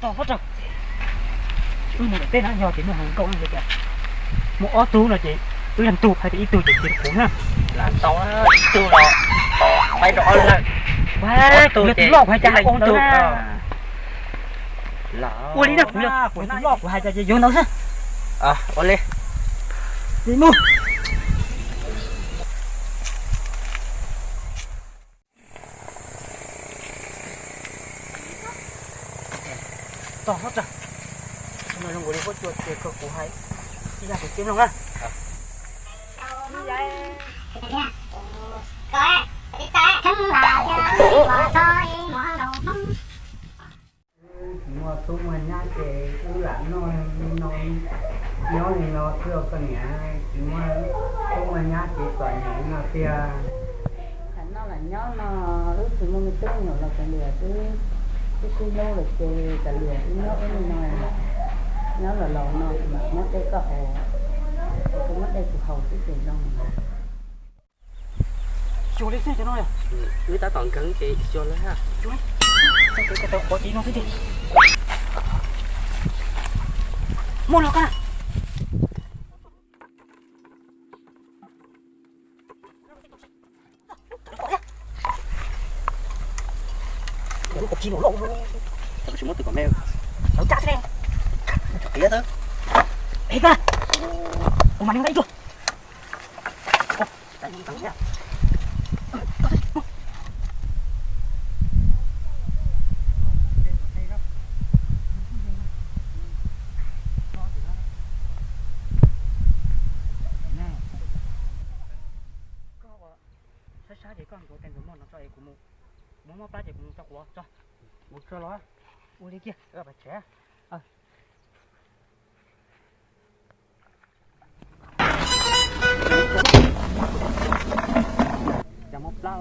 Tog, tog, wb mus daim teb na, yog tias muaj hluas nkauj no ces muaj ob tug no ces wb leej tug hais tias ib tug ces cia kuv na. Lam tau ib tug los pais rau ob leeg. Ua, kuv yog tus loj kuv hais cas hais ua ntawd na. Ua li na, kuv yog tus loj kuv hais cas ces yuav ntawd xwb. Ua li. Li mus. Tog, tog, no zoo nkaus li huab cua ces koj kuv hais ib zaj kuv tib mloog na. Tsis muaj tub muaj nyab ces wb lam noj li no, nyob li no xwb koj niam. Tsis muaj tub muaj nyab ces txom nyem no tiag. Thaum noj lam nyob no wb tsis muaj me tub me nyuam los kav liam, twb sib hlub lawm ces kav liam wb nyob wb li no, nyob los laus no kuv mam muab dej koj haus, kuv muab dej kuv haus xwb ces zoo. Xyuas li xwb cov no yog. Wb tab tom nkees ces xyuas li. Xyuas li. Tau qhuav tiv no xwb tiag. Muaj los koj na. Tab sis muab tus kom me lawv caj xwb ne. Qia tau. Ej, koj, kuv mam li nqa ib tug. Sab sab ces koj ntuav tes ntuav muag no tso es kuv mus, kuv muab mob plab ces kuv mus tso quav tso. Mus tso los. Ua li kiag. Cas mob plab.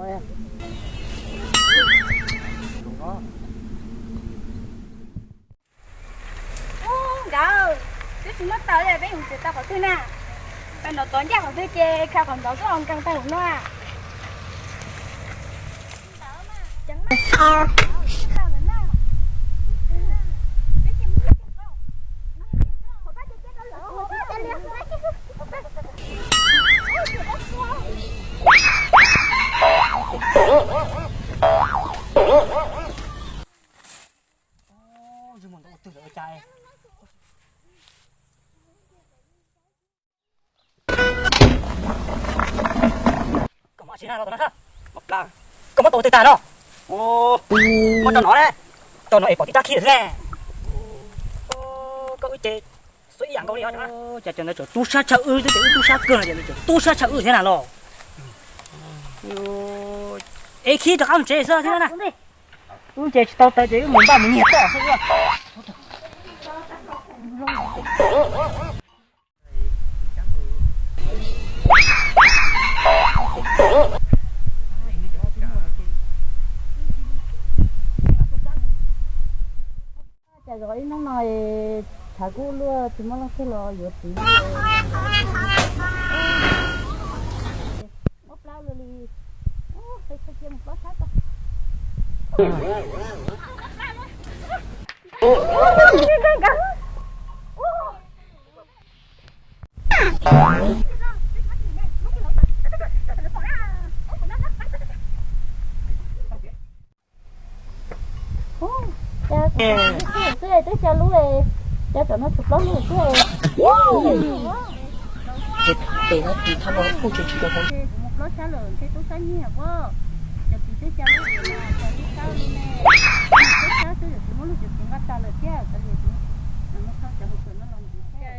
Nkawd, twb tsis muaj taws li, peb yuav mus txiav taws qhov twg na? Peb nrov tod ncaj qhov twg ces kha qhov ntawd xwb os, nkees tag lawm no. Ub, zoo mus ntawd ua twg lawm ua cas. Koj muab tsis na los tom no, koj muab tau ua twg tag no? Muab rau no, rau no es pom tib rab khib lawm ne. Koj wb ces xuav ib yam nkaus li. Cas cov ntawd tseem tub sab tshaj wb, twb tias wb tub sab kawg no ces nws tseem tub sab tshaj wb thiab na los. Es khib rov qab mus tsev xwb thiab na. Wb ces tsis tau taws ces wb mus npaj mus nyiag toj xwb. Cas zov ib hnub no tshav kub luaj tsis muaj leej twg los yuav txiv. Mob plab luaj li. Peb txhob cia mus plob sab tso. Cas xwb twb xya lub, cas tsam no tshuav plaub lub xwb. Ces tes no tis thab no kuj tsis tsis tau. Kuv mus plob sab lawm ntshe tub sab nyiag pob. Cov tis twb xya lub, cas tub sab li ne. Tub sab xwb, kuv muab lub cov tis nqa tag lawm thiab, kav liam kuv mus thauj cov mus khwv no los ntxiv. Cas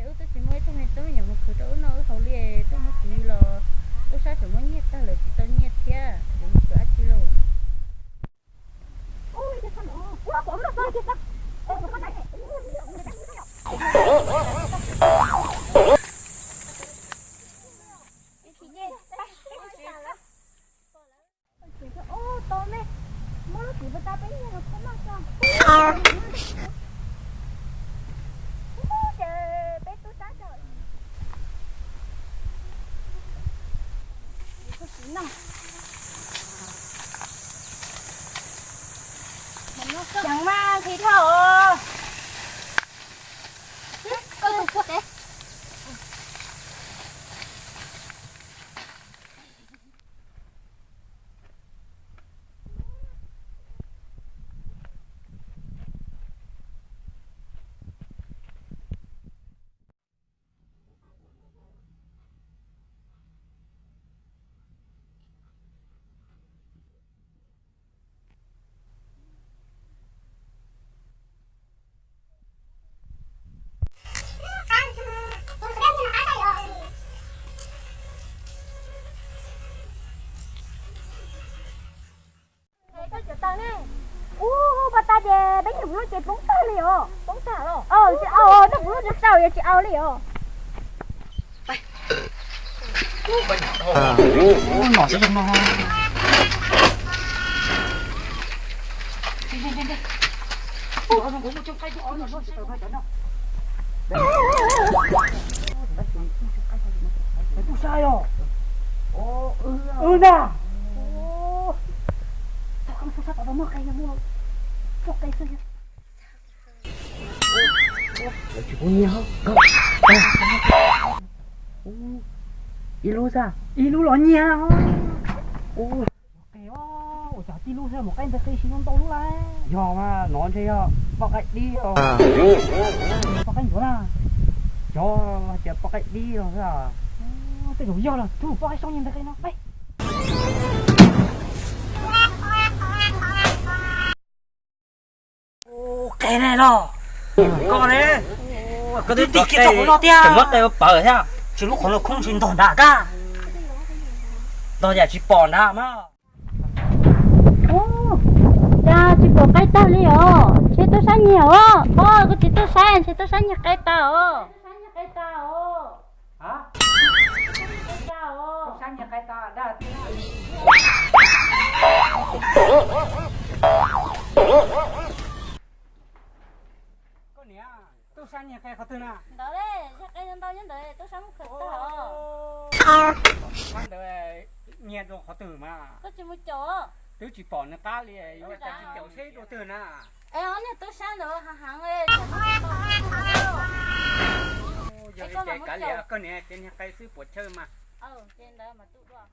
wb twb tsis muaj ib tug me tub me nyuam mus khwv rau wb noj wb haus li, twb muab tis los tub sab tseem muab nyiag tag lawm tsis tau nyiaj thiab, yuav mus khwv dab tsi lauj? Ces peb tub sab tso. Ceev mas nqhis dhau. Ces peb nyuam kuv lub ces poob tag li os. Poob tag los? Tsis au, nej kuv lub tsis tau, tsis au li os. Nom tsis zoo no. Tub sab yog. Wb na. Txog qeej tub sab tom no muaj qe, muaj txog qe xwb. Lawv tsis pub nyiag. Ib lub xwb, ib lub los nyiag. Ua cas tib lub xwb mus qaib ntawd qi si ntau ntau lub lawm. Yog mas, no ntshe yog poj qaib dib os. Poj qaib ntsuav na. Cov hais tias poj qaib dib los xwb. Tej zaum yog los, tub, poj qaib soob nyiag ntawd qi no peb. Qe ne los? Koj ne? Koj twb tig kiag txog qhov no tiag. Tseem muab qe ua pawg thiab. Tsis lub qhov no khoob tsis ntog nrad kab. Ntog yam tsis pom nrad mas. Cas tsis pom qe tag li os? Ntshe tub sab nyiag os. Os, kuv tsis tub sab, ntshe tub sab nyiag qe tag os. Tub sab nyiag qe tag os. Koj niam, tub sab nyiag qe qhov twg na? Ntawd, yog qe ntau nyob ntawd, tub sab muab khaws tag os. Qhov ntawd nyiag dua qhov twg mas? Koj tsis mus caum. Twb tsis pom nws qab li, yuav ua cas tsis caum seb dua twg na. Es ob niag tub sab ntawd heev heev li. Yog li ces kav liam, koj niam, ces nyiag qe xwb puas chawj mas. Ces ntawd mas tu dua.